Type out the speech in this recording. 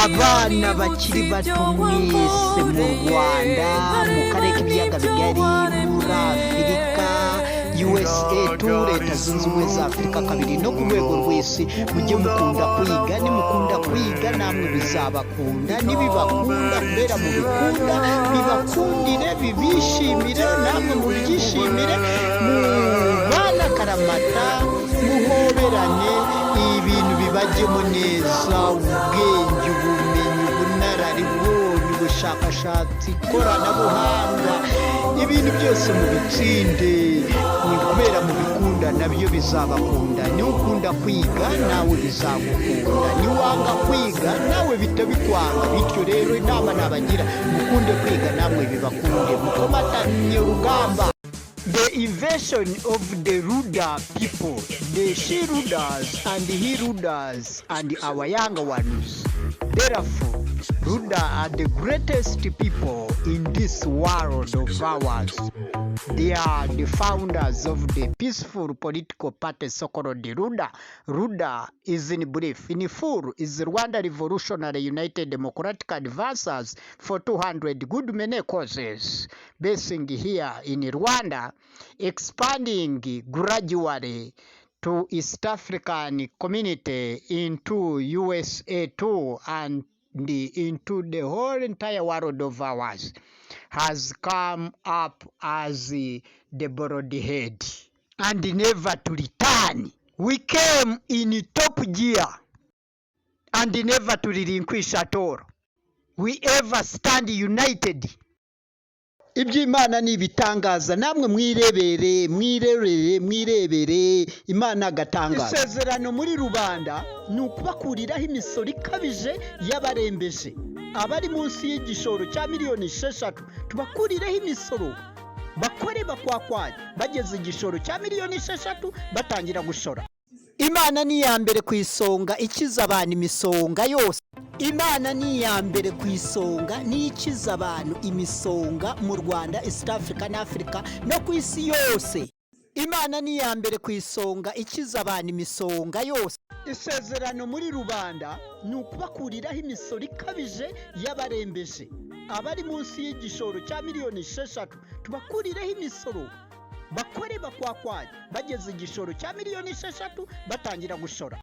abana bakiri bato mwese mu Rwanda mu karere k'ibiyaga bigari muri Afurika USA tu leta zunze ubumwe za Afurika kabiri no ku rwego rw'isi mujye mukunda kwiga nimukunda kwiga namwe bizabakunda nibibakunda kubera mu bikunda bibakundire bibishimire namwe mubyishimire mu bana karamata muhoberane ibintu bibajyemo neza ubwenge ubumenyi ubunararibonye ubushakashatsi ikoranabuhanga ibintu byose mu bitsinde ni kubera mu bikunda nabyo bizabakunda ni ukunda kwiga nawe bizagukunda ni wanga kwiga nawe bitabikwanga bityo rero inama nabagira mukunde kwiga namwe bibakunde mukomatanye urugamba. The invasion of the R2UDA people, the she-R2UDAs and the he-R2UDAs and our younger ones. Therefore, R2UDA are the greatest people in this world of ours. They are the founders of the peaceful political party so-called the R2UDA. R2UDA is in brief, in full, is Rwanda Revolutionary United Democratic Advancers for 200 good many causes, basing here in Rwanda, expanding gradually to East African community into USA too and into the whole entire world of ours, has come up as the broadhead and never to return. We came in top gear and never to relinquish at all. We ever stand united. Iby'Imana ni ibitangaza namwe mwirebere Imana agatangaza. Isezerano muri rubanda ni ukubakuriraho imisoro ikabije y'abarembeje abari munsi y'igishoro cya miliyoni 6 tubakurireho imisoro bakore bakwakwanya bageze igishoro cya miliyoni 6 batangira gushora. Imana ni ya mbere ku isonga ikiza abantu imisonga yose. Imana ni ya mbere ku isonga ni ikiza abantu imisonga mu Rwanda, East Africa na Africa no ku isi yose. Imana ni ya mbere ku isonga ikiza abantu imisonga yose. Isezerano muri rubanda ni ukubakuriraho imisoro ikabije y'abarembeje abari munsi y'igishoro cya miliyoni 6 tubakurireho imisoro bakore bakwakwanya bageze igishoro cya miliyoni 6 batangira gushora.